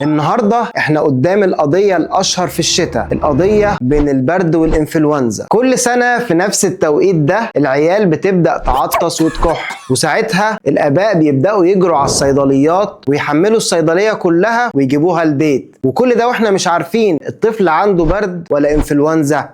النهارده احنا قدام القضية الأشهر في الشتاء، القضية بين البرد والإنفلونزا. كل سنة في نفس التوقيت ده العيال بتبدأ تعطس وتكح، وساعتها الآباء بيبدأوا يجروا على الصيدليات ويحملوا الصيدلية كلها ويجيبوها البيت، وكل ده واحنا مش عارفين الطفل عنده برد ولا إنفلونزا.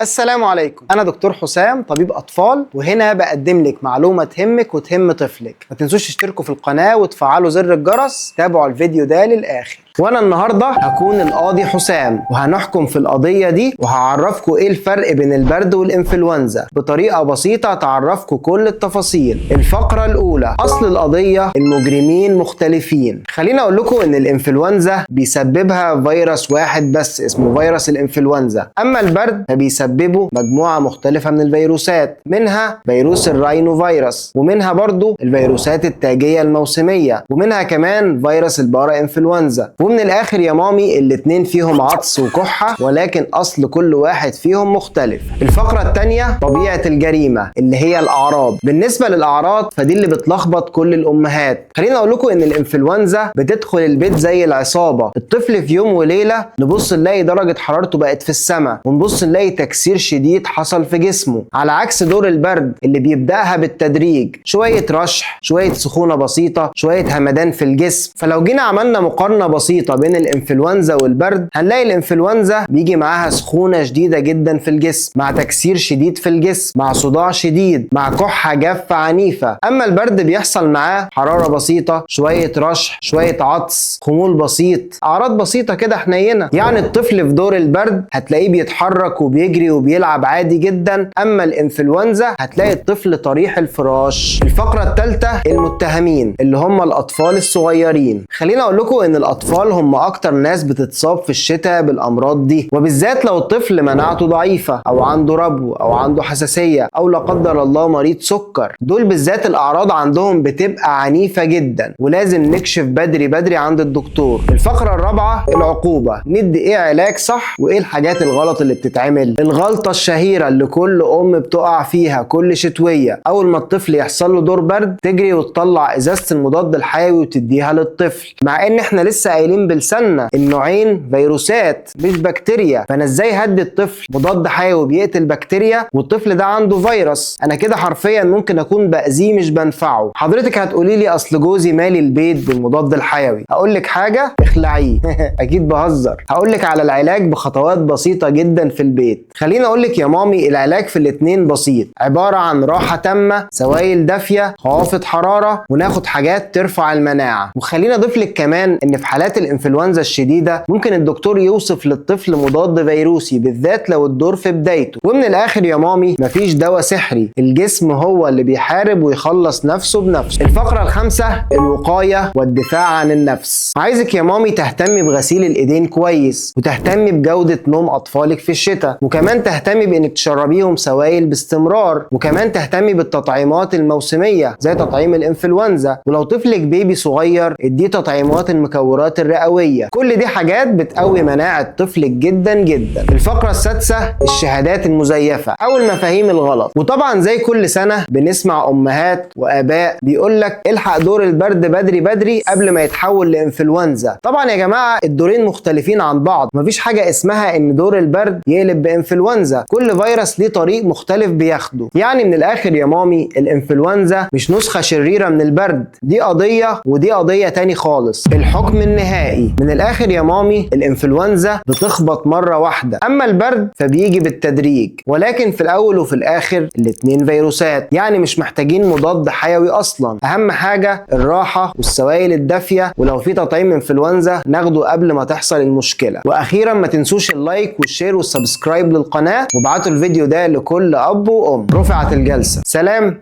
السلام عليكم، انا دكتور حسام طبيب اطفال، وهنا بقدم لك معلومة تهمك وتهم طفلك. ما تنسوش تشتركوا في القناة وتفعلوا زر الجرس. تابعوا الفيديو ده للاخر. وانا النهارده هكون القاضي حسام، وهنحكم في القضية دي، وهعرفكم ايه الفرق بين البرد والانفلونزا بطريقة بسيطة تعرفكم كل التفاصيل. الفقرة الاولى، اصل القضيه، المجرمين مختلفين. خلينا اقول لكم ان الانفلونزا بيسببها فيروس واحد بس اسمه فيروس الانفلونزا، اما البرد فبيسببه مجموعة مختلفة من الفيروسات، منها فيروس الراينو فيروس، ومنها برضو الفيروسات التاجيه الموسمية، ومنها كمان فيروس البارا انفلونزا. ومن الاخر يا مامي الاتنين فيهم عطس وكحه، ولكن اصل كل واحد فيهم مختلف. الفقرة الثانية، طبيعة الجريمة اللي هي الاعراض. بالنسبة للاعراض فدي اللي بتلخبط كل الامهات. خلينا اقول لكم ان الانفلونزا بتدخل البيت زي العصابة، الطفل في يوم وليلة نبص نلاقي درجه حرارته بقت في السماء، ونبص نلاقي تكسير شديد حصل في جسمه، على عكس دور البرد اللي بيبداها بالتدريج، شوية رشح، شوية سخونة بسيطة، شوية همدان في الجسم. فلو جينا عملنا مقارنة بسيطة بين الانفلونزا والبرد، هنلاقي الانفلونزا بيجي معاها سخونة شديدة جدا في الجسم، مع تكسير شديد في الجسم، مع صداع شديد، مع كحه جافة عنيفة. اما البرد بيحصل معاه حرارة بسيطة، شوية رشح، شوية عطس، خمول بسيط، اعراض بسيطة كده حنينه. يعني الطفل في دور البرد هتلاقيه بيتحرك وبيجري وبيلعب عادي جدا، اما الانفلونزا هتلاقي الطفل طريح الفراش. الفقرة الثالثة، المتهمين اللي هم الاطفال الصغيرين. خلينا اقول لكم ان الاطفال هم اكتر ناس بتتصاب في الشتاء بالامراض دي، وبالذات لو الطفل مناعته ضعيفة او عنده ربو او عنده حساسية او لا قدر الله مريض سكر. دول بالذات الاعراض عندهم بتبقى عنيفة جدا، ولازم نكشف بدري بدري عند الدكتور. الفقرة الرابعة، العقوبة، ندي ايه علاج صح وايه الحاجات الغلط اللي بتتعمل. الغلطة الشهيرة اللي كل ام بتقع فيها كل شتوية، اول ما الطفل يحصل له دور برد تجري وتطلع ازازة المضاد الحيوي وتديها للطفل، مع ان احنا لسه قايلين بلساننا النوعين فيروسات مش بكتيريا. فانا ازاي هدي الطفل مضاد حيوي بيقتل بكتيريا والطفل ده عنده فيروس؟ انا كده حرفيا ممكن اكون باذيه مش بنفعه. حضرتك هتقولي لي اصل جوزي مالي البيت بالمضاد الحيوي. هقول لك حاجة، اخلعيه. اكيد بهزر. هقول لك على العلاج بخطوات بسيطة جدا في البيت. خليني اقول لك يا مامي العلاج في الاتنين بسيط، عبارة عن راحة تامة، سوائل دافيه، خوافض حرارة، وناخد حاجات ترفع المناعة. وخلينا اضيف لك كمان ان في حالات الانفلونزا الشديدة ممكن الدكتور يوصف للطفل مضاد فيروسي، بالذات لو الدور في بدايته. ومن الاخر يا مامي مفيش دواء سحري، الجسم هو اللي بيحارب ويخلص نفسه بنفسه. الفقرة الخامسة، الوقاية والدفاع عن النفس. عايزك يا مامي تهتمي بغسيل الايدين كويس، وتهتمي بجوده نوم اطفالك في الشتاء، وكمان تهتمي بانك تشربيهم سوائل باستمرار، وكمان تهتمي بالتطعيمات الموسمية زي تطعيم الانفلونزا، ولو طفلك بيبي صغير اديه تطعيمات المكورات الرئويه. كل دي حاجات بتقوي مناعة طفلك جدا جدا. الفقرة السادسة، الشهادات المزيفه او المفاهيم الغلط. وطبعا زي كل سنة بنسمع امهات واباء بيقول لك الحق دور البرد بدري بدري قبل ما يتحول لانفلونزا. طبعا يا جماعة الدورين مختلفين عن بعض، مفيش حاجة اسمها ان دور البرد يقلب بانفلونزا، كل فيروس ليه طريق مختلف بياخده. يعني من الاخر يا مامي الانفلونزا مش نسخه شريرة من البرد، دي قضية ودي قضية تاني خالص. الحكم النهائي، من الاخر يا مامي الانفلونزا بتخبط مرة واحدة، اما البرد فبيجي بالتدريج، ولكن في الاول وفي الاخر الاتنين فيروسات، يعني مش محتاجين مضاد حيوي اصلا. اهم حاجة الراحة والسوائل الدافيه، ولو في تطعيم انفلونزا ناخده قبل ما تحصل المشكلة. واخيرا ما تنسوش ال like وال share وال subscribe للقناة، وابعتوا الفيديو ده لكل اب وام. رفعت الجلسة، سلام.